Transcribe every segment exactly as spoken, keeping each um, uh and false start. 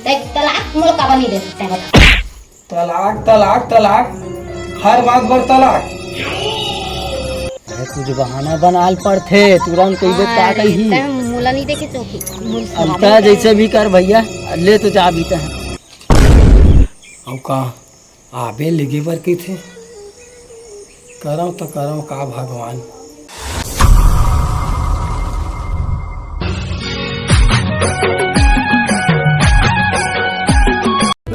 तै तलाक मोला काबर नहीं दे सकते, बता। तलाक, तलाक, तलाक, हर बात बर तलाक। अरे, कुछ बहाना बनाल पड़थे, तुरंत कहिबे का अरे, कही। तै मोला नहीं देखे चौकी, मोला अब शराब तै नहीं जैसे भी कर भैया, ले तो जा भी तै। अब का आबे लेगे बर कहिथे, करंव त करंव का भगवान।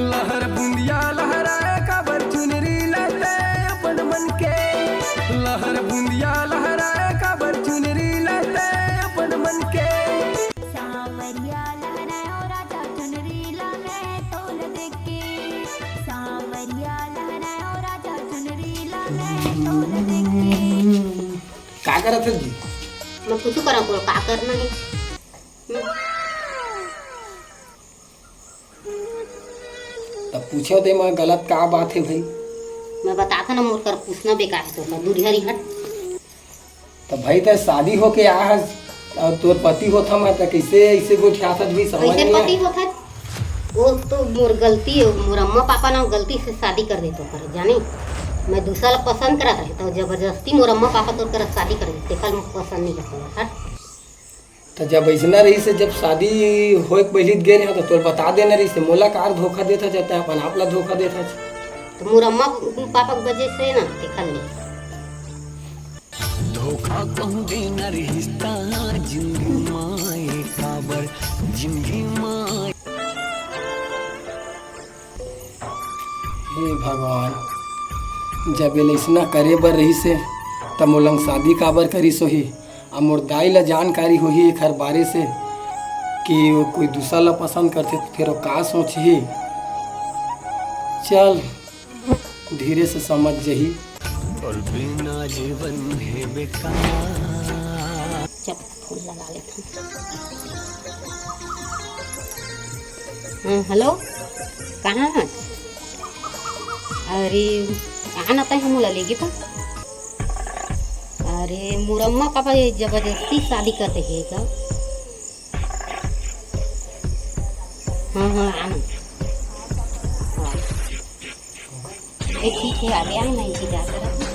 लहर बुंदिया लहराए काबर चुनरी ला तै अपन मन के। लहर बुंदिया लहराए काबर चुनरी ला तै अपन मन के। सांवरिया लहराए ओ राजा चुनरी ला मैं तोल देख के। सांवरिया लहराए ओ राजा चुनरी ला मैं तोल देख के। का करत हस जी? मैं कुछ करा बोल, का करना है? तब पूछो ते मैं गलत का बात है भाई? मैं बताथा ना, मोर कर पूछना बेकार है तो दूरिहा रही हट। तब भाई ते शादी होके आ हस और तोर पति होथा मैं ते कैसे ऐसे गोठियाथस भाई, समझ कैसे नहीं पति आया। होथा? वो तो मोर गलती है, मोर अम्मा पापा ना गलती से शादी कर देते ओकर, जाने। मैं दूसरा ला पसंद करत रहे तो जबरदस्ती मोर अम्मा पापा तोर कर शादी कर देते, कल मैं पसंद नहीं करता हट। त जब अइसना रहिस हे, जब शादी होए के पहिली गे रहे, त तोर बता देना रहिस हे, मोला कार धोखा देत हस, जब तैं अपन आप ला धोखा देत हस। त मोर अम्मा पापा के वजह से ना, देखल नहीं। धोखा कहूँ देना रहिस ता जिंदगी माए काबर, जिंदगी माए। हे भगवान, जब ये अइसना करे बर रहिस हे, त मोला शादी काबर करिस होही? अब मोर दाई ला जानकारी होही एखर बारे से कि वो कोई दूसरा ला पसंद करथे, त फिर वो का सोचही? चल, धीरे से समझ जही। तोर बिना जीवन हे बेकार। चल, फोन लगा लेथन। हाँ, हेलो, कहाँ हस? अरे, आ ना तैं, हमन ला लेगे त। अरे, मोर अम्मा पापा ये जबरदस्ती शादी कर दे हे का? हाँ, हाँ, आ ना। हाँ। ए, ठीक हे, आगे आ ना, इंतजार करत हूँ।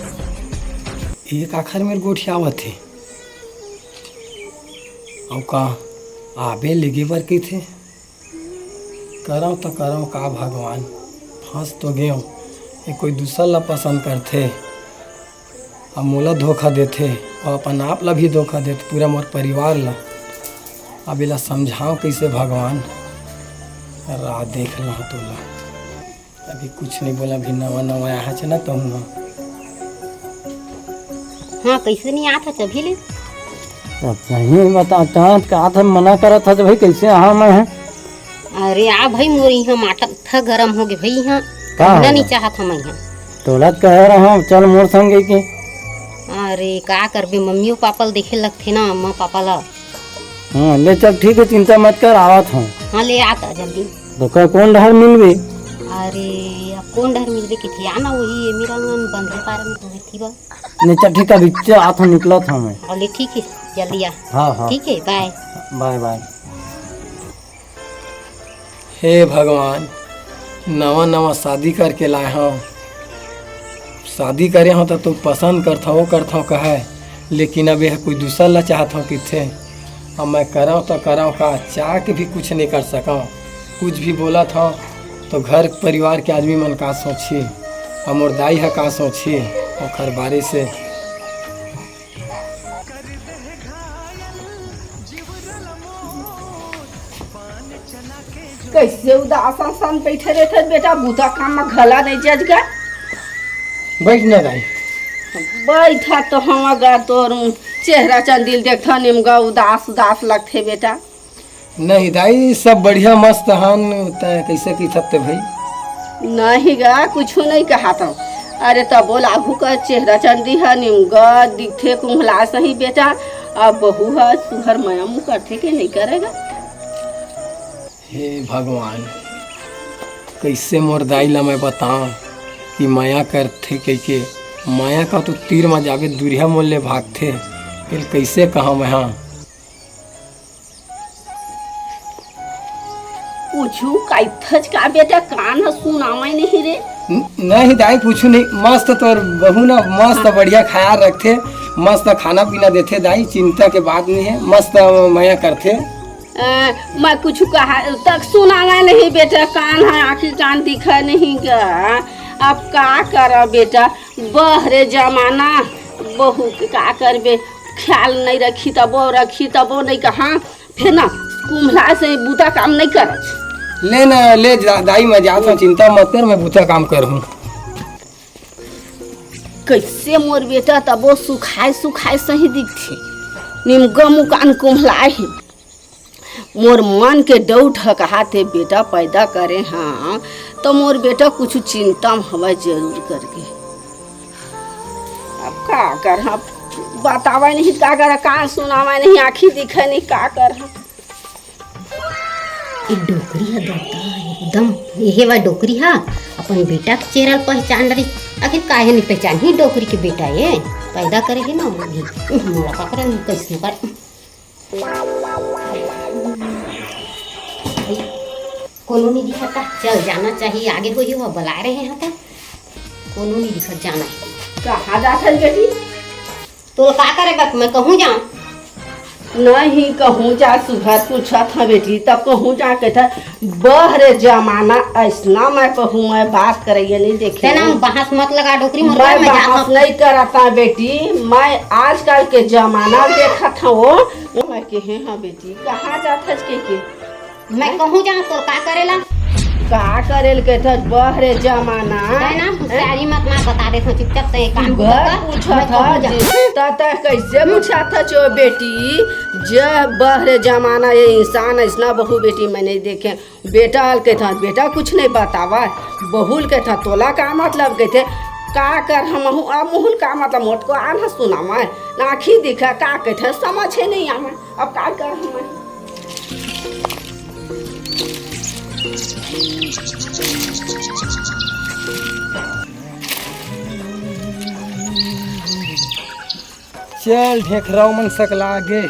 एक आखर मेर गोठियावत हे। अउ का आबे लेगे बर कहिथे? करंव त करंव का भगवान, फंस तो गेंव। ये कोई दूसर ला पसंद करथे, अब मोला धोखा देथे, अउ अपन आप ला भी धोखा देथे, पूरा मोर परिवार ला। अब एला समझांव कइसे भगवान? राह देख लहूं तोला। अभी कुछ नहीं बोला, अभी नवा नवा आया है ना, तो हूँ। हाँ, कइसे नहीं आत हस अभी ले? अब सही बता, चाहत का था, मना करत हस भाई, कइसे आहा मैं है? अरे आ भाई, मोर इहाँ माथा गरम हो गे भाई, इहाँ का कहना हो नहीं गे? चाहत हूँ मैं इहाँ। तोला त कहे रहे हूँ, चल मोर संग के। अरे का करबे, मम्मियो पापा ल देखे लगथे ना, अम्मा पापा ला। हाँ, ले चल, ठीक है, चिंता मत कर, आवत हूँ। हाँ, ले आता जल्दी। तो का, कौन डहर मिलबे? अरे, अब कौन डहर मिलबे कहिथे? आना वही, ये मेरा मन बंधे पार में तो थी बा। नहीं, चल, ठीक है, अभी चल, आत हूँ, निकलत हूँ मैं। हाँ, ले, ठीक है, जल्दी आ। हाँ, हाँ। ठीक है, बाय। बाय, बाय। हे भगवान, नवा नवा शादी करके लाए हव। शादी करे हव त तू पसंद करथव, वो करथव कहय, लेकिन अब यह कोई दूसर ला चाहत हव कहिथे। अब मैं करंव त करंव का, चाह के भी कुछ नहीं कर सकंव। कुछ भी बोलत हव तो घर परिवार के आदमी मन का सोचही, अब मोर दाई ह का सोचही ओखर बारे से। कइसे उदास असन बइठे रहिथस बेटा, बूता काम म घला नइ जच गा। बइठ ना दाई। बइठा तो हंव गा, तोर चेहरा चंदिल देखथंव निमगा उदास उदास लगथे बेटा। नहीं दाई, सब बढ़िया मस्त हन, तैं कइसे कहिथस ते भई? नहीं गा, कुछु नहीं कहत हंव। अरे तबो आघू का चेहरा चंदी ह निमगा दिखथे, कुम्हला सही बेटा। अब बहू ह तुहर मया मुँह करथे के नहीं करे गा? हे भगवान, कइसे मोर दाई ला मैं बतांव कि मया करथे कहिके। मया का तो तीर म जाबे दुरिहा मोर ले भागथे, फेर कइसे कहंव मैं हा? कुछु कहिथच का बेटा, कान ह सुनावय नहीं रे। न-, नहीं दाई, कुछु नहीं। मस्त तोर बहू ना, मस्त हाँ। बढ़िया ख्याल रखथे, मस्त खाना पीना देथे दाई, चिंता के बात नहीं है, मस्त मया करथे। अ, मैं कुछु कहा तक सुनावय नहीं बेटा, कान ह आँखी कान दिखय नहीं गा। अब का करव बेटा, बहरे जमाना, बहू के का करबे, ख्याल नहीं रखी तबो, रखी तबो नहीं कहा, फेर ना कुम्हला से बूता काम नहीं करच। ले ना, ले जा, दाई, मैं जात हूँ, चिंता मत कर, मैं बूता काम करहूँ। कैसे मोर बेटा तबो सुखाय सुखाय सही दिखथे, निमगा मुकान कुम्हलाय हे। मोर मन के doubt ह कहाथे, बेटा पैदा करे हाँ, तो मोर बेटा कुछु चिंता म हवय जरूर करके। अब का करहा, बतावय नहीं का करहा, का सुनावय नहीं, आँखी दिखय नहीं, का करहा। ए डोकरी ह ददा, एकदम एहे वा डोकरी ह अपन बेटा के चेहरा ल पहचान डरिस। आखिर काहे नहीं पहचानही डोकरी के बेटा ए? पैदा करे हे ना वो भी। मोला का करे, कैसनो कर। कोनो नहीं दिखत का? चल जाना चाहिए, आगे होही, वो बलाय रहे हैं त। कोनो नहीं दिखत, जाना हे। कहाँ जात हस बेटी? तोला का करे बा, मैं कहूँ जाऊँ? नहीं, कहूँ जा, सुघर पूछत हँव बेटी, तब कहूँ जा, कहत बहरे जमाना अइसना, मैं कहूँ, मैं बात करइया नहीं देखे। तें ना बहस मत लगा डोकरी मोर मैं बारे में, जा बहस सब। नहीं करत हँव बेटी, मैं आजकल के जमाना देखत हँव। मैं कहे हँव बेटी, कहाँ जात हस के के? मैं कहूँ जाऊँ तो का करेला? का करेल कहत हस, बहरे जमाना। है ना, होशियारी मत ना बता देत हँव, चुपचाप से काम घर कर। पूछत मैं कहूँ हस, जाऊँ। त, त कैसे पूछत हस ओ बेटी, जे बहरे जमाना, ये इंसान अइसना बहू बेटी मैं नहीं देखे। बेटा ल कहत हस, बेटा कुछ नहीं बतावय, बहू ल कहत हस, तोला का मतलब कहथे, का करहूँ महूँ, अब महूँ ल का मतलब, मोटको आन ह सुनावय, ना आँखी दिखय, का कहत हस, समझ हे नहीं आवय, अब का करहूँ मैं? चल, ढेखरा मन सकला गे,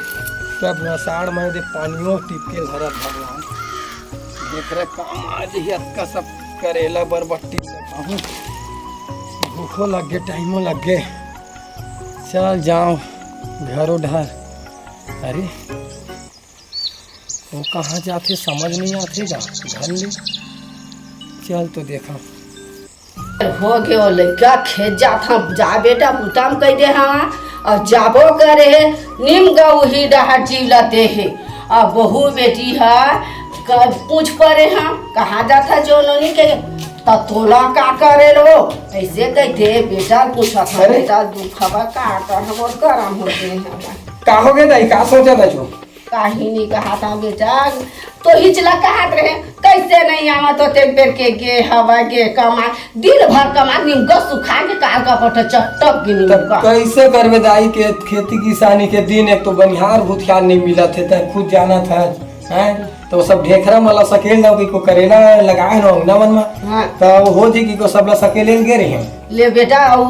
सब असाढ़ महीना दे पानियो टिपके धरत भगवान। ढेखरा काम आ जही, अतका सब करेला बरबट्टी सब। अहूँ भूखो लग गे, टाइमो लग गे। चल जाओ घरो डहर। अरे, वो कहाँ जाथे, समझ नहीं आथे गा, घर ले। चल तो देखा। हो गे ओ लइका, खेत जात हँव, जा बेटा, बुता म कहि दे हँव, अउ जाबो करे हे, निमगा उही डहर जीव ल दे हे। अउ बहू बेटी ह क-, पूछ परे हँव, कहाँ जात हस ओ नोनी के, त तोला का करेल ओ? अइसे कहिथे, बेटा ल पूछत हँव, अरे। बेटा दुख हवय, का करहूँ, मोर करम होथे हवय। का हो गे दाई, का सोचत हस ओ? काहीं नहीं कहत हँव बेटा, तोहिच ला कहत रहे, कइसे नहीं आवत हो, तेक बेर के गे हवा गे कमा, दिन भर कमा, निमगा सुखा के काल का पट चटक गे तब निमगा। कइसे करबे दाई के खेती किसानी के दिन, एक तो बनिहार भूथियार नहीं मिलत हे, तैं खुद जानत हस, हैं? तो सब ढेखरा मन ला सकेल दव, कि को करेला लगाए हन अंगना मन म, हाँ। त हो जी कि को सब ला सकेले ल गे रहे। ले बेटा, अउ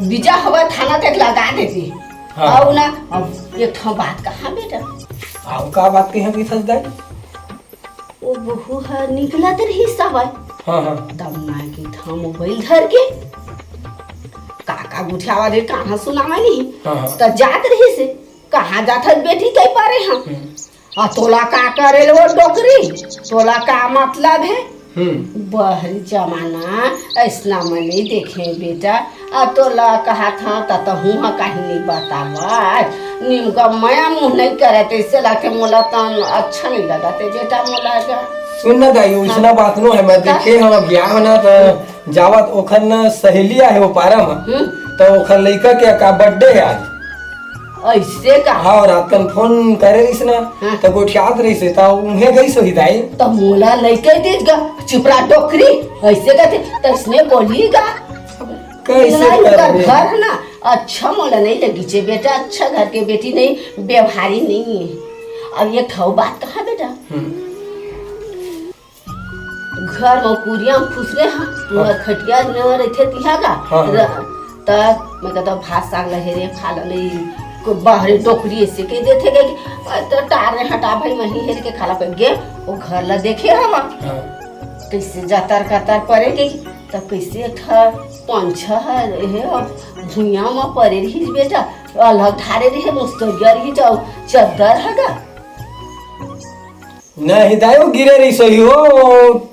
बीजा हवा थाना तक लगा देती। हाँ। अउ ना, अब एक ठो बात कहा बेटा। अउ का बात कहे कि सच दाई? ओ बहू ह निकलत रहिस हवय। हाँ, हाँ। तब मैं कहिथँव मोबाइल धर के, का का गोठियावत हे, कहाँ सुनावय नहीं। हाँ, हाँ। त जात रहिस हे, कहाँ जात हस बेटी कहि परे हँव। हम्म। अउ तोला का करेल ओ डोकरी, तोला का मतलब हे? हम्म। बहरी जमाना अइसना मैं नहीं देखे बेटा। अउ तोला कहत हँव त तहूँ ह काहीं नहीं बतावय। निमगा मया मुँह नहीं करय, तइसे लागथे मोला त अच्छा नहीं लगत हे बेटा मोला गा। सुन ना दाई, हाँ। अइसना बात नो हे, मैं का? देखे हँव, अब गया हँव ना त जावत ओखर ना सहेली आहे ओ पारा म, हम्म। त ओखर लइका के का birthday हे आज। अइसे का? हाँ, रात कन फोन करे रहिस ना, हाँ। त गोठियात रहिस हे, त उहें गइस होही दाई। त मोला लइका दे गा, चिपरा डोकरी, अइसे कहिथे, तइसने बोलही गा। कइसे लइका करबे? घर ना, अच्छा मोला नहीं लगिस हे बेटा, अच्छा घर के बेटी नहीं, व्यवहारी नहीं हे। अब एक ठो बात कहा बेटा, हम्म। घर म कुरिया म खुसरे हा, पूरा हाँ। खटिया में रहिथे तिहा गा। हाँ, हाँ। र-, त मैं कहता भात साग लहे रे, खा ले, को बाहरी डोकरी ऐसे कह देथे गए कि, "अ, तो टार ने हटा भाई, वहीं हेर के खाला पड़ गे, वो घर ला देखे हवा।" हाँ। कैसे जातर कातर परे गई, तब कैसे एक ठा पंछा है, हे अब भुइयां म परे रहिस बेटा, अलग ठारे रहे, मुस्तरिया रही जाओ, चद्दर हगा। नहीं दाई, वो गिरे रही सही हो,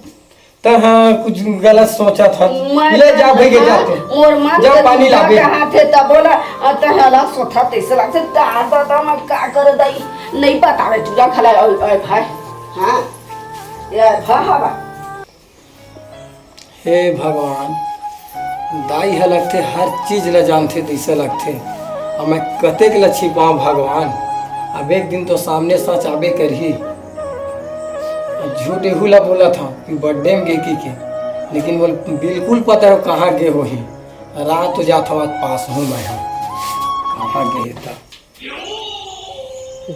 त हाँ, कुछ गलत सोचा था। मैं ले जा भैया, हाँ, जाते। मोर मन जा के पानी दूसरा लाबे। कहाँ थे, तब बोला, अ, तहे अलग सोचा, तैसे लगते, दादा, दादा, मैं का कर दाई, नहीं बतावे, तुझा खला, ओए, ओए भाई, हाँ, ये भा हवा। हे भगवान, दाई ह लगथे हर चीज ल जानथे तइसे लगथे। अब मैं कतेक ल छिपाऊं भगवान, अब एक दिन तो सामने सच आबे करही। अब झूठ एहू ल बोलत हंव कि बर्थडे में गे कहिके, लेकिन वो बिल्कुल पता हो कहाँ गे होही। रात तो जात हवत पास हूँ मैं ह, कहाँ गे हे त।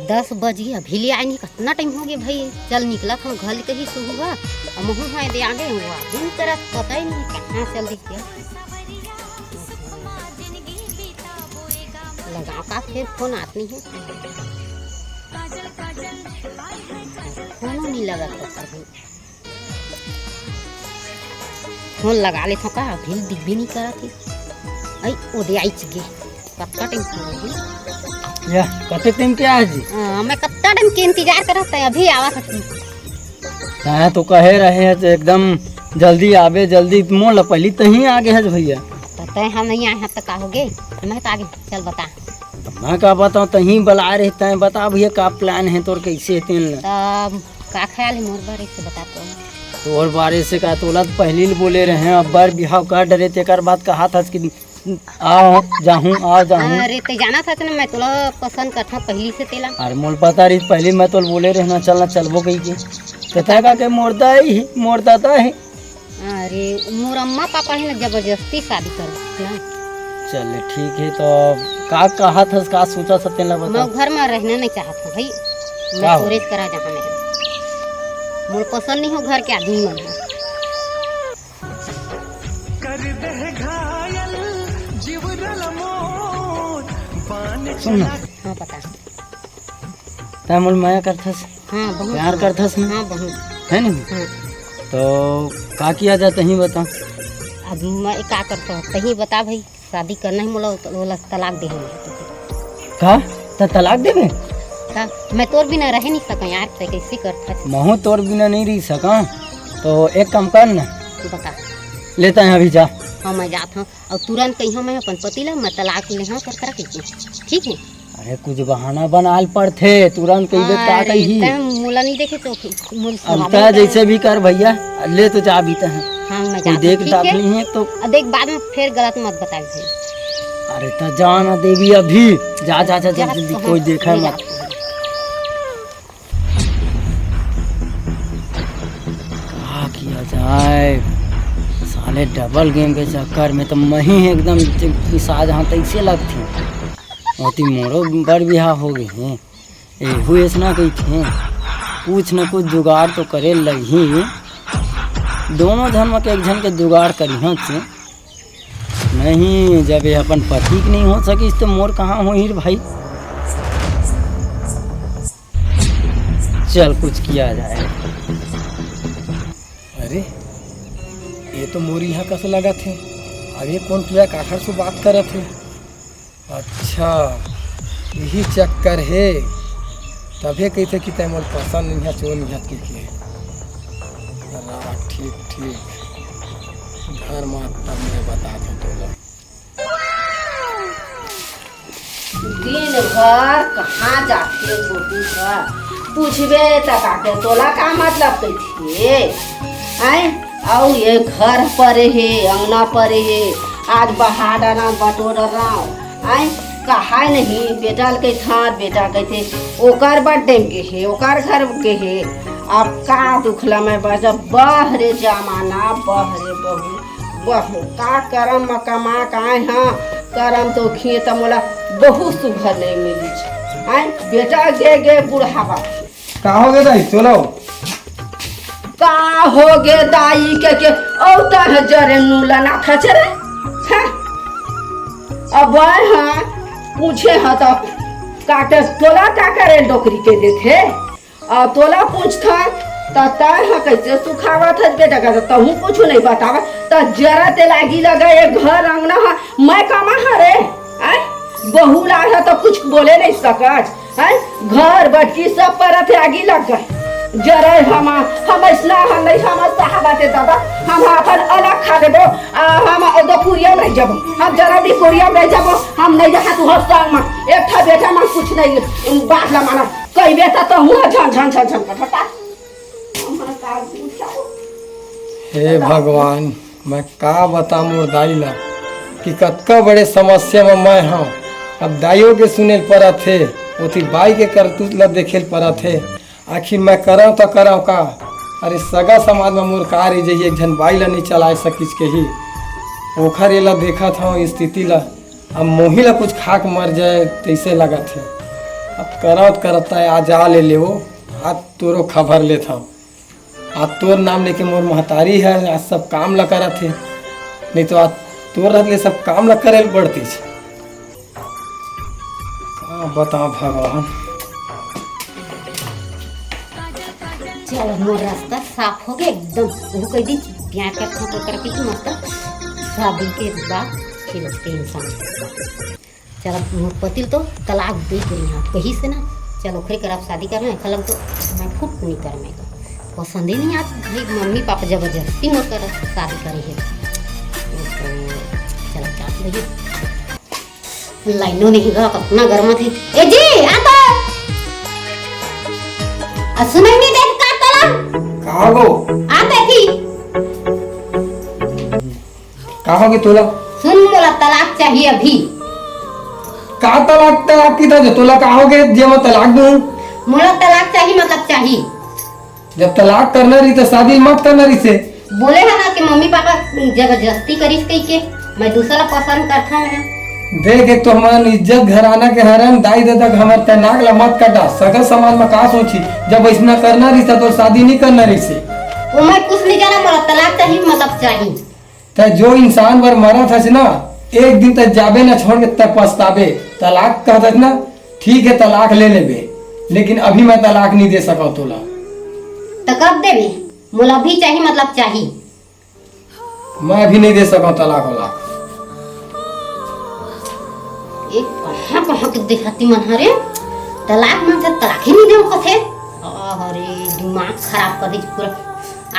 दस बज गया, अभी ले आए नहीं, कितना टाइम हो गया भाई। चल निकला था घर कहीं सुबह, अब महू हाँ दे आगे हुआ दिन करत पता ही नहीं कहाँ चल दी क्या। लगा का फिर फोन आत नहीं है, फोन नहीं लगा था कभी। फोन लगा लेथव का, अभी दिख भी नहीं करत हे। अई, ओदे आइच गे। कतका टाइम फोन हे? या, कते टाइम के आए जी? हाँ, मैं कतका टाइम के इंतजार करत हे, अभी आवत हस। तैं तो कहे रहे हस एकदम जल्दी आबे, जल्दी। मोला पहली तहीं आगे हस भैया। त तैं हम नहीं आए हस त का हो गे? मैं तो आगे, चल बता। मैं का बताऊं, तहीं बला रहे, तैं बता भैया का प्लान हे तोर, कैसे हे तेन ला? तब का ख्याल हे मोर बारे से बता तो। तोर बारे से का, तोला तो पहली ले बोले रहे, अब बर बिहाव कर डरे, तेकर बाद कहा था कि आओ जाहूं, आओ जाहूं। अरे, ते जाना था ना, मैं तोला पसंद करता पहली से तेला। अरे, मोला पता रही, पहली मैं तोला बोले रहे ना, चल ना, चलबो कही के। तो तय का के मोर दाई ही, मोर दादा ही। अरे, मोर अम्मा पापा हे ना, जबरदस्ती शादी कर ना। चल ठीक हे, तो का कहा था, का सोचा था तेला बता। मैं घर में रहना नहीं चाहत हूँ भाई, मैं का हो? तोरेज करा जहाँ मैं। मोर पसंद नहीं हो घर के आदमी मन ह। सुन ना। हाँ, बता। तैं मोला मया करथस, हाँ, बहुत प्यार मया। करथस ना? हाँ, बहुत। है नहीं? हाँ। तो का किया जाए, तहीं बता। अब मैं का करता हूँ, तहीं बता भाई, शादी करना ही मोला, ओला तलाक दे हम। का? त तलाक देबे? का? मैं तोर बिना रह नहीं सकूँ यार, तैं कैसे करथस? महूँ तोर बिना नहीं रह सका, तो एक काम कर ना। बता। लेता है अभी जा। हाँ, मैं जात हूँ, और तुरंत कही मैं अपन पति ला, मैं तलाक ले हाँ कर कर, ठीक है? अरे, कुछ बहाना बनाल पड़थे, तुरंत कहिबे का अरे, कही। तैं मोला नहीं देखे तो मोल अब सुनाबे तैं कर। जैसे भी कर भैया, ले तो जा भी तैं। हाँ, मैं कोई जाती, देख ठीक दाख है? नहीं है तो। अब देख, बाद में फिर गलत मत बताबे भाई। अरे, त जा ना देवी अभी, जा, जा, जा, जा, जा, जल्दी, हाँ, कोई देखे मैं मत। जाती हूँ। का किया जाए, साले डबल गेम के चक्कर में तो मैं ही एकदम पिसा जहाँ तैसे लगती। ओती मोरो बर बिहाव हो गई है। एहू अइसना कहिथे, कुछ न कुछ जुगाड़ तो करे लगही। दोनों झन म के एक झन के जुगाड़ करिहन से। नहीं, जब ये अपन पति के नहीं हो सकिस, तो मोर कहाँ होही रे भाई? चल, कुछ किया जाए। अरे, ये तो मोर इहाँ कस लगत हे। अब ये कोन टुरा काखर से बात करत हे? अच्छा, यही चक्कर हे, तभे कहिथे कि तैं मोला पसंद नइ हस, वो नइ हस कहिके। हाँ, ठीक, ठीक, घर में तब मैं बताथों तोला। दिन भर कहाँ जाथे गोपी ह? पूछबे त काके तोला का मतलब कहिथे? आय, अउ ये घर परे हे, अंगना परे हे, आज बहा डारंव, बटो डारंव। आय, कहाय नहीं, बेटा ल कहिथन, बेटा कहिथे, "ओकर बर्थडे में गे हे, ओकर घर गे हे।" अब का दुख ल मैं बजा, बह रे जमाना, बह रे बहू। बहू, का करम म कमा के आए हंव, करम तो खिए त मोला बहू सुघर नइ मिलिस। आय, बेटा गे गे बुढ़ावा। का हो गे दाई, चलो। का हो गे दाई के, के, औ तह जरे नूला ना खच रे। हैं? अब आए हंव, पूछे हंव त काटे तोला का करे डोकरी के देथे? अउ तोला पूछथन, त तैं ह कइसे सुखावत हस बेटा? का तहूँ कुछु नइ बतावत, त जरा तेला आगी लगा, ये घर अंगना ह मैं कमा हरे, आय? बहू ला ह त कुछ बोले नइ सकत, आय? घर बटकी सब परत हे, आगी लग गे। जरा हम, हम अइसना, हम नइ, हम साहब आते दादा, हम अपन अलग खा लेबो, आ, हम दो कुरिया में रह जाबो, हम जरा भी कुरिया में रह जाबो, हम नइ जाहा तुँहर संग में, एक ठा बेटा में कुछ नइ, बात ला माना। कई बेटा तो हुआ झन झन झन झन करता। हमारा का पूछा? हे भगवान, मैं का बता मोर दाई ला कि कतका बड़े समस्या में मैं हूँ। अब दाइयों के सुने ल परत हे, ओती बाई के करतूत ला देखे ल परत हे। आखिर मैं करव त करव का? अरे सगा समाज में मोर का रह जाही, एक झन बाई ला नइ चलाए सकिस कही। ओखर एला देखत हूँ स्थिति ला, अब मोही ला कुछ खा के मर जाए तइसे लगत हे। अब करत करत ताय आज आ ले लेवो, आज तोरो खबर लेत हव। आज तोर नाम लेके मोर महतारी ह आज सब काम ला करत हे, नइ तो आज तोर रहत ले सब काम ला करे ल पड़तिस। का बताओ भगवान। चल, मोर रास्ता साफ हो गया एकदम। वो कह दी, ब्याह का खबर करके कि मत, शादी के बाद फिर टेंशन। चल, अब मोर पति ल तो तलाक दे के रही, कही से ना, चल, ओखरे करा अब शादी करना है, कलम तो मैं खुद नहीं कर, मैं तो पसंद ही नहीं। आज भाई मम्मी पापा जबरदस्ती मोर कर शादी करी है। तो चल, क्या भैया, लाइनो नहीं गा, कतना गर्मा थे। ए जी, आ तो। आ सुनाई नहीं देत का तोला? का हो? आ बैठी। का हो गे तोला? सुन, मोला तलाक चाहिए अभी। का तलाक, तलाक की था जो तोला का हो गे जे मैं तलाक दूं? मोला तलाक चाहिए, मतलब चाहिए। जब तलाक करना रही तो शादी मत करना रही से। बोले है ना कि मम्मी पापा जबरदस्ती करिस कही के, मैं दूसरा पसंद करता हूँ। देख, एक तो हमार इज्जत घराना के हरन, दाई ददा के हमार तैनाक ला मत कटा, सगा समाज में का सोची, जब ऐसना करना रही तो शादी नहीं करना रही से। वो मैं कुछ नहीं जाना, मोला तलाक चाहिए, मतलब चाहिए। तै जो इंसान बर मरत हस ना, एक दिन तै जाबे ना छोड़ के तै पछताबे। तलाक कहत हस ना, ठीक है, तलाक ले लेबे, लेकिन अभी मैं तलाक नहीं दे सकव तोला। त कब देबे? मोला अभी चाहिए, मतलब चाहिए। मैं अभी नहीं दे सकव तलाक वलाक। एक कहाँ कहाँ के देहाती मन हरे, तलाक मन से तलाक ही नहीं देव कथे। अरे दिमाग खराब कर दी पूरा।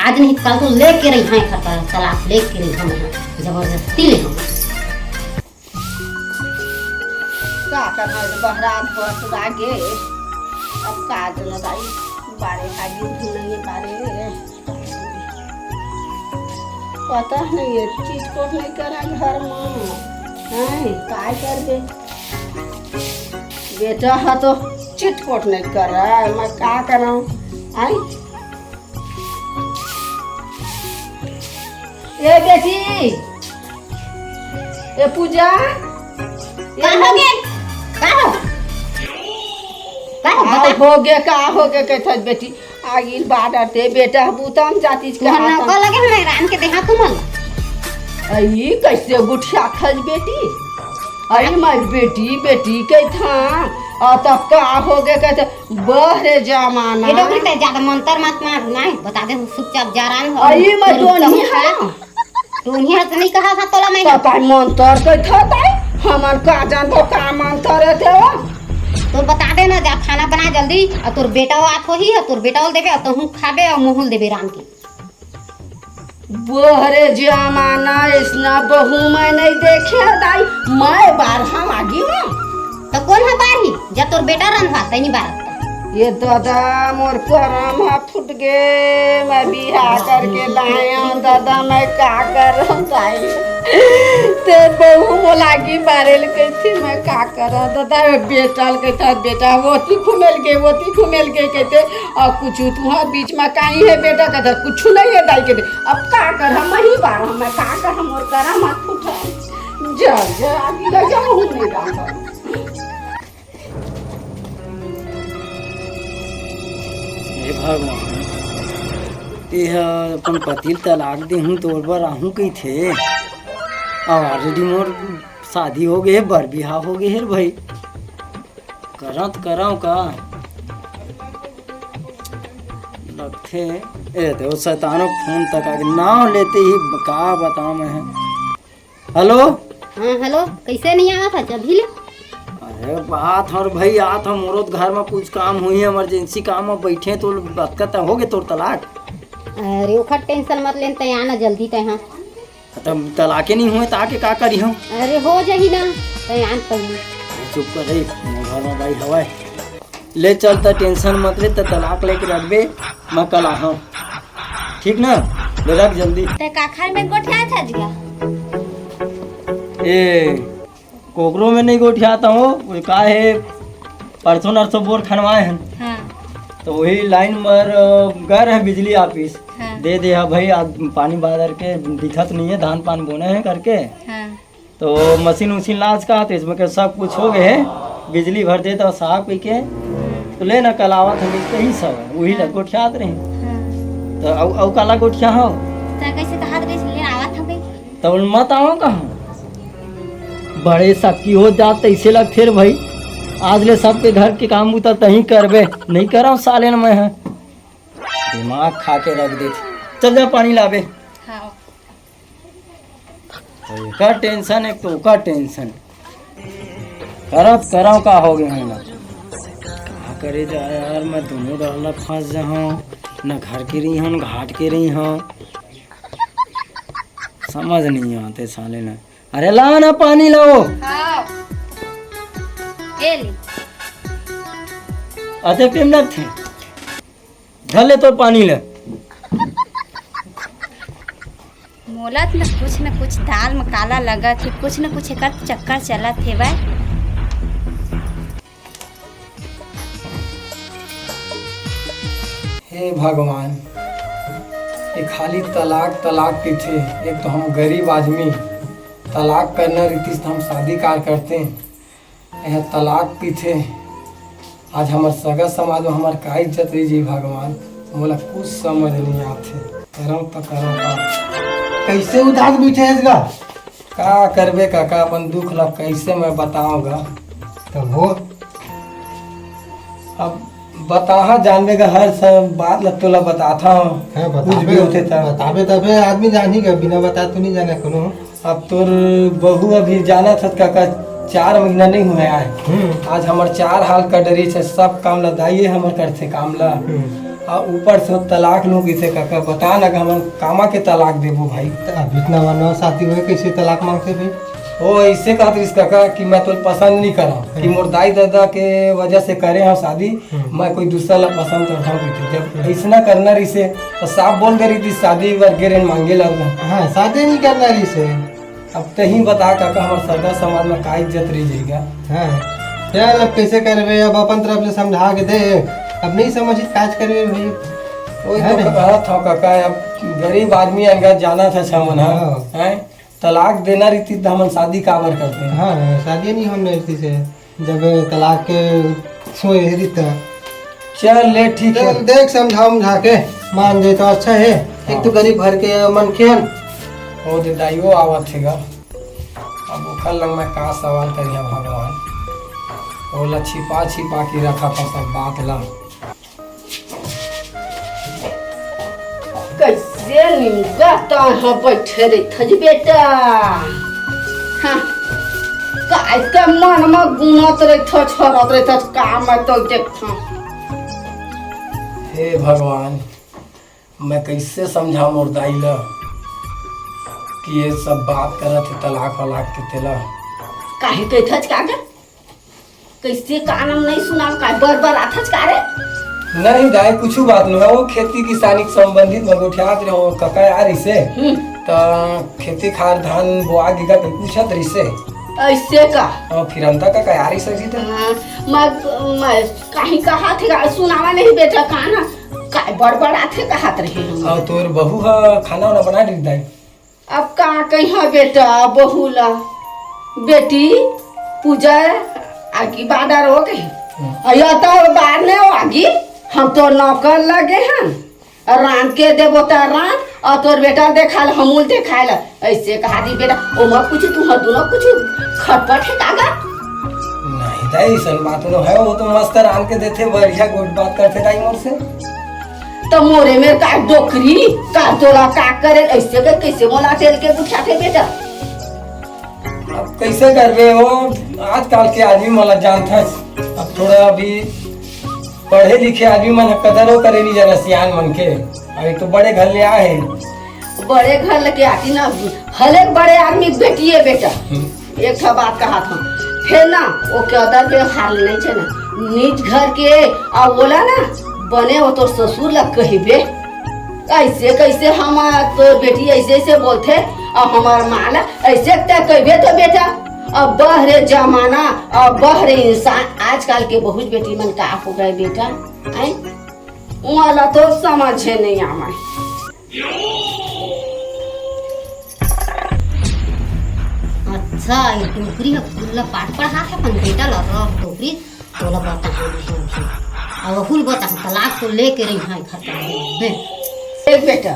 आज नहीं कल तो लेके रही हाँ, खतर तलाक लेके रही हम यहाँ, जबरदस्ती ले हम। का करना है, बहरा बस लागे। अब का जनो दाई, बारे का गिर भी नहीं है बारे। पता नहीं है, चीज को नहीं करा घर में। हैं, का करबे? बेटा हा तो चिटकोट नहीं कर रहा है, मैं का करूँ? आई? ए बेटी, ए पूजा, ए का हो गे? का हो? का हो? का बता। हो गे, का हो गे, कहत हस बेटी? आगिल बाडर ते बेटा बुता म जातिस तुहर का नौकर लगे हमें राम के देहा तुमन। अई कैसे गुठिया खज बेटी? अरे मैं बेटी, बेटी कहत हंव। आ तब का हो गे कहत हस, बहरे जमाना। ये डोकरी ते ज्यादा मंतर मत मार, नहीं बता दे, चुपचाप जा रहा हूँ। अई मैं तोर दोनही हूँ। तोर हस नहीं कहा था तोला मैं। पता है मंतर कहत हस ताई, हमन का जानबो का मंतर है ते हो। तो बता दे ना, जा खाना बना जल्दी, और तोर बेटा वो आत होही, और तोर बेटा वो देबे, और तहूँ खाबे, और मोहुल देबे राम के। बहरे जमाना, ऐसना बहू मैं नहीं देखे हंव दाई, मैं बारहूं आगी हूँ। तो कौन है बारही? जब तोर बेटा रंधवा, तैनी बारह। ये दादा, मोर करम हा फूट गे, मैं बिहा करके लाए हंव दादा, मैं का करंव दाई? ते बहू मोला आगी बारे ल कहिथे, मैं का करंव दादा? बेटा ल कहिथे, बेटा ओती घूमे ल गे, ओती घूमे ल गे कहिथे, अउ कुछु तुंहर बीच म काहीं हे बेटा? कहिथे, कुछु नहीं हे दाई कहिथे। अब का करंव, मैं ही बारहूं, मैं का करंव, मोर करम हा फूट गे। जा, जा, आगी लगा, हूँ नहीं रहा। हे भगवान, तेहा अपन पति ल तलाक देहूं, तोर बर आहूं कहिथे। अउ already मोर शादी हो गे हे, बर बिहाव हो गे हे रे भाई। करंव त करंव का? लगथे। ए, ते वो शैतानो फोन तक आगे, नाव लेते ही का बताओ मैं। हेलो? हाँ, हेलो, कैसे नहीं आवत है अभी ले? अरे, बात हर भाई, आत हम औरत घर में कुछ काम हुई है, इमरजेंसी काम में बैठे, तो बतकत हो गए तोर तलाक। अरे, ओखर टेंशन मत लेन, तै आना जल्दी तै, हाँ। तब तलाके नहीं हुए, ताके का करी हम? अरे, हो जाही ना, तै आन पहले। चुप कर रे, मोर घर में भाई हवाए। ले चल, त टेंशन मत ले, त तलाक लेके रखबे, मैं कल आहूँ। ठीक ना? ले रख जल्दी। ते का खाए में गोठिया था जिया? ए, कोकरो में नहीं गोठियाता हूँ, वो का है, परसों नरसों बोर खनवाए हैं। हाँ। तो वही लाइन मर, अ, गए रहे बिजली ऑफिस। हाँ। दे दे, हाँ भाई, आज पानी बादर के दिखत नहीं है, धान पान बोने हैं करके। हाँ। तो मशीन उशीन लाज का, तो इसमें के सब कुछ हो गए है, बिजली भर देता साहब कह के। तो ले ना, कल आवत हम कहीं सब है, वही हाँ। लग गोठियात रही। हाँ। तो अउ, अउ काला गोठिया हो? तो कैसे कहा रहे, ले आवत हम कहीं? तो मत आओ कहाँ? बड़े सक्की हो जात, ऐसे लगथे रे भाई। आज ले सबके घर के काम बूता तहीं करबे, नहीं कराओ साले न मैं, हाँ। दिमाग खा के रख दे। चल जा पानी लाबे। हाँ। एकर टेंशन, एक तो ओकर टेंशन। करत करव का हो गए हैं ना। का करे जा यार, मैं दोनों डहर ला फंस जाहूँ, न घर के रही हूँ, न घाट के रही हूँ। समझ नहीं आते साले ना। अरे लाओ ना पानी लाओ। हाँ। ये ले। अते टाइम लगथे। धर ले तोर पानी ले। मोला त न कुछ न कुछ दाल म काला लगत हे, कुछ न कुछ एकर चक्कर चलत हे भाई। हे भगवान, ये खाली तलाक, तलाक कहिथे। एक तो हम गरीब आदमी, तलाक करना रहितिस त हम शादी कार करते। यह तलाक कहिथे। आज हमर सगा समाज में हमर का इज्जत रही जी भगवान, मोला कुछ समझ नहीं आथे। करव त करव का? कैसे उदास बैठे हस गा? का करबे काका, अपन दुख ला कैसे मैं बताऊं गा? तब वो अब बताहा जानबे का, हर सब बात ल तोला बताथा। हाँ, कुछ भी बताबे, होथे त। बताबे तबे आदमी जानही का, बिना बताए तो नहीं जाने कोनो। अब तोर बहू अभी जाना था काका, चार महीना नहीं हुए आए। हम्म। आज हमर चार हाल का डरी छे, सब काम ला दाइये हमर करथे काम ला। हम्म। आ ऊपर से तलाक लोग इसे काका, बता ना कि हमन कामा के तलाक देबो भाई। त अभी इतना नवा नवा शादी हुए, कैसे तलाक मांगथे भाई? ओ, ऐसे कहत रहिस काका कि मैं तो पसंद नहीं करा, कि हम्म। मोर दाई दादा के वजह से करे हम शादी, हम्म। मैं कोई दूसरा ला पसंद करता हूँ कहिथे। जब हम्म। ऐसना करना रहिसे, तो साफ बोल दे रहितिस, शादी बर गे रेहेन मांगे ला। हाँ, शादी नहीं करना रहिसे। अब तहीं बता काका, हमर सगा समाज में का इज्जत रही जाएगा? हाँ, चल अब कैसे करबे, अब अपन तरफ ले समझा के दे, अब नहीं समझी काज करबे भाई। वही है तो नहीं? कहत हूँ काका, अब गरीब आदमी अंगत जाना था छमन, हाँ। हाँ। हैं? तलाक देना रहितिस त हमन शादी काबर करते हैं? हाँ, शादी नहीं होने रहितिस हे, जब तलाक के सोए रहितिस। चल ले, ठीक है। चल, देख, समझा उमझा के मान जाए तो अच्छा है। हाँ। एक तो गरीब घर के मनखे हन। ओ दे दाई, वो आवत हे गा। अब ओखर लंग मैं का सवाल करिहा भगवान, ओला छिपा छिपा के रखा था सब बात ला। कैसे निंगा ताहा बैठे रहिथस बेटा? हाँ, काय के मन म गुनत रहिथस, छरत रहिथस, का मैं तो देखथों। हे भगवान, मैं कैसे समझा मोर दाई ला कि ये सब बात करत हे तलाक वलाक के तेला। काहे कहिथस का गे? कैसे कान म नहीं सुनाव, का बरबराथस का रे? नहीं दाई, कुछ बात नहीं है, वो खेती किसानी के संबंधित में गोठियात रहे, वो काका आ रहिसे, हम्म। त खेती खार धान बोआ गे का पूछत रहिसे। ऐसे का? हाँ, फिर अंता काका आ रहिसे जी त। हाँ, मैं, मैं कहीं कहा थे, सुनावा नहीं बेटा, कान का बरबराथे कहत रहे हम। और तोर बहू हा खाना वाना बना रही दाई? अब का कहिहा बेटा, बहू ला, बेटी, पूजा आगी बाडर हो गई। हम्म। अया तो बार ने हो आगी, हम तो नौकर लगे हन, रांध के देबो त रांध, और तोर बेटा देखाल, हमूल देखाल, ऐसे कहा दी बेटा, ओमा कुछ तू हर दुनो कुछ खटपट हे कागा? नहीं है अइसन बात नो है, वो तो मस्त रांध के देथे, बढ़िया गोठ बात करथे दाई मोर से। त मोरे मेर का डोकरी, का तोला का करे, अइसे के कइसे मोला तेल के गुठाथे बेटा? अब कइसे करबे हो, आजकल के आदमी मन ला जानथस, अब थोड़ा अभी पढ़े लिखे आदमी मन ह कदरो करे नी जाना सियान मन के। अभी तो बड़े घर ले आए हे। बड़े घर लेके आती ना, हर एक बड़े आदमी के बेटी हे बेटा। हम्म। एक ठा बात कहा था, फेर ना वो कदर व्यवहार नहीं छे ना, निज घर के, अउ बोला ना, बने वो तोर ससुर ला कहिबे, अइसे कइसे हम तोर बेटी अइसे अइसे बोलथे, अउ हमर माँ ला अइसे तैं कहिबे तो बेटा, अब बहरे जमाना, अब बहरे इंसान, आजकल के बहुत बेटी मन का हो गए बेटा, हैं? वाला तो समझे नहीं आवे। अच्छा, ये डोकरी ह फूल ला पाठ पढ़ा है, अपन बेटा ला रख डोकरी, तोला बता है नहीं है। अब फूल बता, तलाक तो लेके रही है घर का। देख बेटा,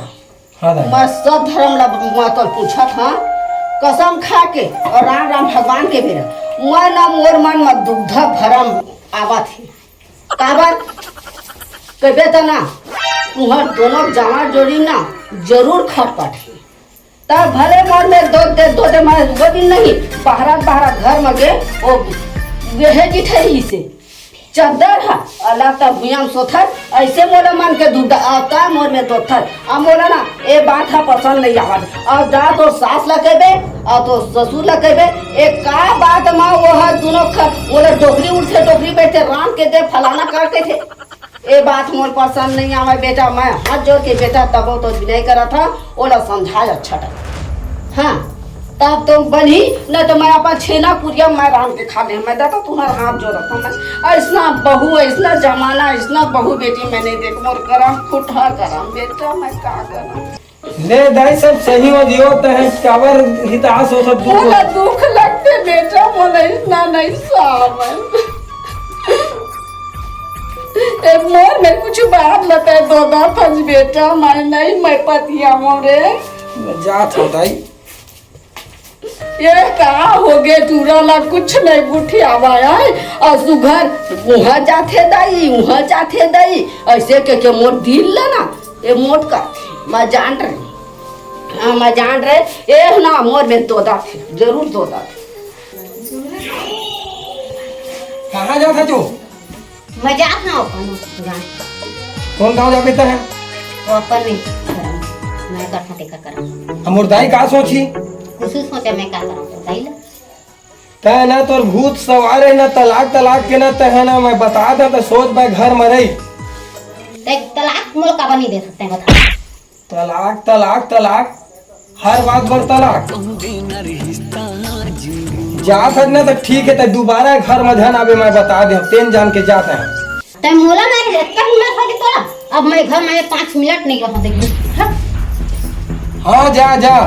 हाँ दाई। मैं सब धर्म ला मैं तो पूछत हाँ, कसम खा के अउ राम राम भगवान के बेरा, मैं ना मोर मन में दुग्धा भरम आवत हे। काबर? कहिबे त ना, तुहर दोनों जामा जोड़ी ना जरूर खटपट हे। तब भले मोर में दो दे, दो दे, मैं वो दिन नहीं, बहरा बहरा घर में गे, वो वेहे जी ठही से। चद्दर हा, अला तब भुइयां में सोथर, अइसे मोला मन के दुख दा, आ का मोर में दोथर, आ मोला ना, ए बात हा पसंद नहीं आवत। अउ जा तोर सास ला कहिबे, अउ तोर ससुर ला कहिबे, ए का बात मा वो हा दुनो ख-, मोला डोकरी उठथे, डोकरी बैठथे, रांध के दे, फलाना करके थे। ए बात मोर पसंद नहीं आवे बेटा, मैं हाथ जोड़ के बेटा तबो तो विनय करत हा, ओला समझाय अच्छा ढंग। हाँ, तब तो बनही, नहीं तो मैं अपन छेना पुरिया मैं रांध के खा ले, मैं दादा तुम्हार हाथ जोड़त हा मैं। अइसना बहू, अइसना जमाना, अइसना बहू बेटी मैं नहीं देख, मोर करम फुटहा करम बेटा, मैं का करम। ले दाई, सब सही हो जियो, तहे काबर हितास हो सब दुख मोला हो। दुख लगथे बेटा, मोला अइसना नहीं सावन। ए मोर में कुछ बात बताए दो, दो फंस बेटा, मैं नहीं, मैं पतिया मोरे। जा था दाई। ये का हो गे टूरा ला, कुछ नहीं गुठियावा आय, अउ सुघर उहाँ जाथे दाई, उहाँ जाथे दाई, अइसे के, के मोर दिल ला ना, ये मोट करथे, मैं जान रहे, हाँ, मैं जान रहे, ये ना मोर में दोदा थे, जरूर दोदा थे। कहाँ जात है तू? मैं जात हूँ अपन गाँव। कौन गाँव जाबे तैं? वो अपन नहीं करम। मैं करता तेकर करम। अब मोर दाई का सोची? कुछ सोचे मैं का करम तो दाई ला। तैं ना तोर भूत सवार है ना तलाक तलाक के ना तैं है ना मैं बता दा तो सोच भाई घर में रही। देख तलाक मोल का बनी दे सकते हैं बता। तलाक, तलाक, तलाक, हर बात बर तलाक। जात हस ना त ठीक हे, त दुबारा घर म झन आबे, मैं बता दे, तेन जान के जात हे। तै मोला मारे, एतका हिम्मत होगे तोला? अब मैं घर में पाँच मिनट नहीं रहूं, देखिए। हट। हाँ, जा, जा,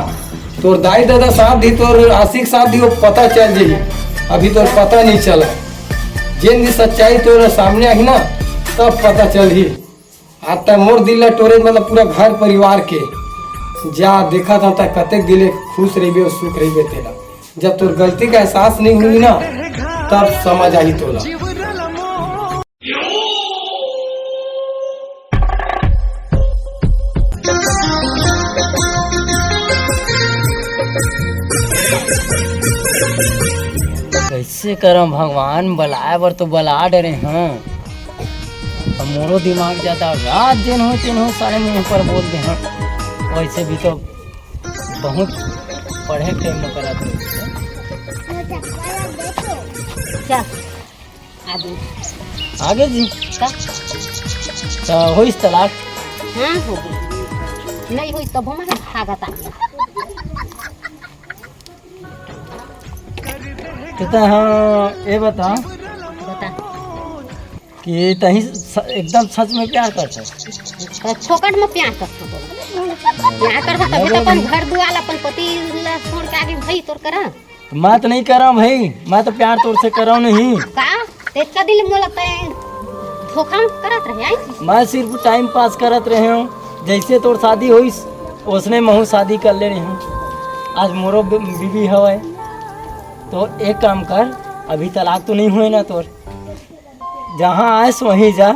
तोर दाई ददा साथ दी, तोर आशिक साथ दी, वो पता चल जाही। अभी तोर पता नहीं चला, जेन दी सच्चाई तोर सामने आही ना, तब पता चलही। आज तै मोर दिल ला टोरे, मतलब पूरा घर परिवार के। जा, देखत हंव तै कतेक दिल खुश रहिबे अउ सुख रहिबे तेला। जब तोर गलती का एहसास नहीं होही ना, तब समझ आही तोला। कइसे करंव भगवान, बलाय बर तो बला डरे हंव। अब मोरो दिमाग जाता, रात दिन हो, दिन हो, सारे मुंह पर बोल दे हंव। वैसे भी तो बहुत पढ़े के मन करत हे। चल, आगे। आगे जी। का? तो होइस तलाक? हाँ, हो गई। नहीं होइस तब हम भागत आगे। तो, तो हाँ, ये बता। बता। कि तहीं स-, एकदम सच में प्यार करथस? तो फोकट में प्यार करथस। प्यार करथस तभी तो अपन घर दुआर, अपन पति ला छोड़ के आगे भाई तोर करा। तो मैं तो नहीं करा भाई, मैं तो प्यार तोर से करा नहीं। का? तो इतना दिन मोला तै धोखा करत रहे, आई? मैं सिर्फ टाइम पास करत रहे हंव, जैसे तोर शादी होइस, ओसने महू शादी कर ले रहे हंव। आज मोरो बी-, बीबी हवय, तो एक काम कर, अभी तलाक तो नहीं होय ना तोर, जहाँ आयस वहीं जा,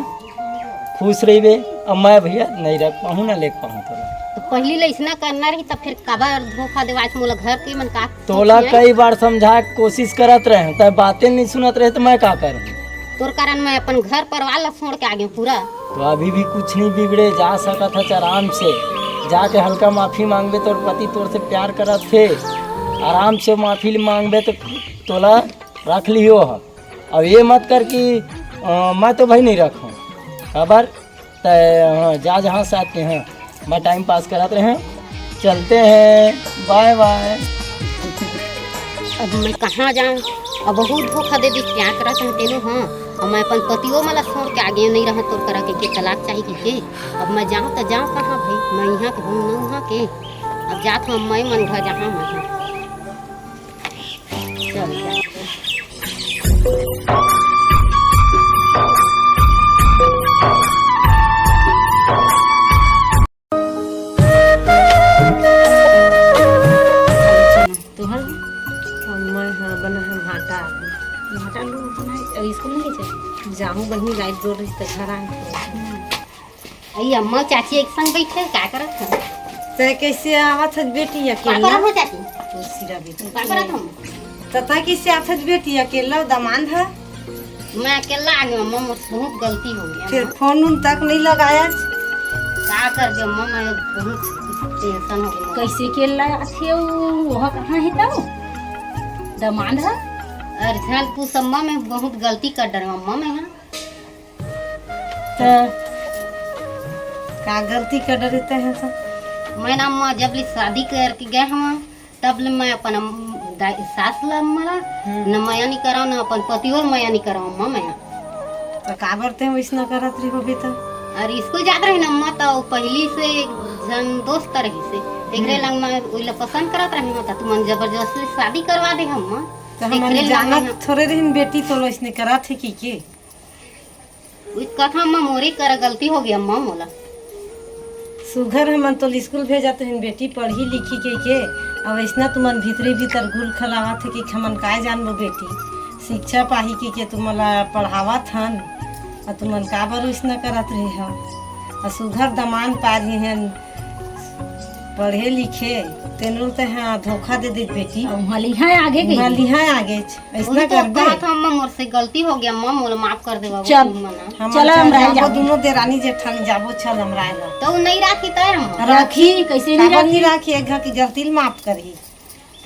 खुश रहिबे। अब मैं भैया नहीं रख पाहूँ ना लेके पाहूँ तोला। तो पहली ले इसना करना रही, तब फिर काबर धोखा देवायस मोला घर के मन का तोला कई बार समझाए के कोशिश करत रहे, तै बातें नहीं सुनत रहे, तो मैं का करूँ? तोर कारण मैं अपन घर परिवार ला छोड़ के आ गई पूरा। तो अभी भी कुछ नहीं बिगड़े, जा सकत हच आराम से, जाके हल्का माफी मांगबे, तोर पति तोर से प्यार करत हे, आराम से माफी मांगबे तो तोला रख लियो ह। अब ये मत कर कि अ, मैं तो भाई नहीं रखूँ, खबर तय, हाँ, जा जहाँ से आते हैं, मैं टाइम पास करत रहे, चलते हैं, बाय बाय। अब मैं कहाँ जाऊँ? अब बहुत धोखा दे दी, क्या करत हन तेनो, हाँ। अब मैं अपन पतियो मला छोड़ के आगे नहीं रहा, तोर करा के, के तलाक चाहिए के, के। अब मैं जाऊँ तो जाऊँ कहाँ भाई? मैं यहाँ के हूँ, न वहाँ के। अब जात हूँ मैं मन घर जहाँ मैं हूँ। चल, चल। तोहर? और मैं, हाँ, बना है भाटा। भाटा लोग बनाए, अब स्कूल नहीं जाए? जाऊँ बहिनी, लाइट जोर रही तो घर आए। अई अम्मा चाची एक संग बैठे, का करत हन? तै कैसे आवत हस बेटी का अकेला? करत हो चाची? कुर्सी रख दे। का करत हो? त तै कैसे आवत हस बेटी अकेला, दमांद ह? मैं अकेला आ गई अम्मा, मुझसे बहुत गलती हो गई फिर अम्मा। फोन उन तक नहीं लगाया? का कर दे अम्मा, मैं बहुत टेंशन हो गई। कैसे अकेला आथे वो, वह कहाँ है तब? दमांद ह? अरे जान पूछ अम्मा, मैं बहुत गलती कर डरे अम्मा मैं, हाँ। त का गलती कर डरे तै ह त? मैं ना अम्मा, जब ले शादी करके गए हम, तब ले मैं अपन अम-, दाई, सास ला अम्मा ला हम्म। न मया नहीं कराओ, न अपन पति और मया नहीं कराओ अम्मा मैं। त काबर तै वैसना करत रही होबे त? अरे स्कूल जात रही ना अम्मा, तो पहली से जन दोस्त रही से, एकरे हम्म। लंग मैं ओइला पसंद करत रही ना, त तुमन जबरदस्ती शादी करवा दे अम्मा। त हमन एकरे लंग जानत मैं थोड़े रहिन बेटी तो वैसने करत है कि के? उस कथा म मोरे कर गलती हो गया अम्मा मोला। सुघर हमन तो स्कूल भेजत हन बेटी पढ़ी लिखी के, के अब ऐसना तुमन भीतरी भीतर गुल खलावत है कि हमन काय जानबो बेटी, शिक्षा पाही के, के तुमला पढ़ावत हन, आ तुमन काबर ऐसना करत रहे हो? आ सुघर दमान पारी हन, पढ़े लिखे, तेनू ते हाँ धोखा दे दे बेटी। अब उहाँ लिहा आगे गई। उहाँ लिहा आगे। ऐसना वही तो करबे? कहत हूँ, अम्मा, मोर से गलती हो गया, अम्मा, मोला माफ कर देवा, चल। तुम मना। हम चला, अच्छा हम रह जाबो जाबो। दोनों देरानी जेठानी जाबो, चल, हम रह ला। तो उ नहीं राखी तय हम। राखी, कैसे नहीं काबर राखी? नहीं राखी, एक घर की गलती ल माफ करही।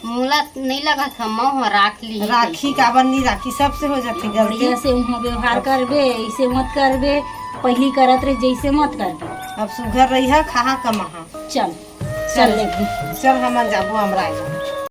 मोला नहीं लगा था, अम्मा, वहाँ राख ली। राखी काबर नहीं राखी, सबसे हो जाती गलती। बढ़िया से उहाँ व्यवहार करबे, ऐसे मत करबे, पहली करत रहे, जैसे मत करबे। अब सुघर रही है, खाहा कमाहा। चल, चल चल। लेकिन। चल, हम जाबो, हम रह जाबो।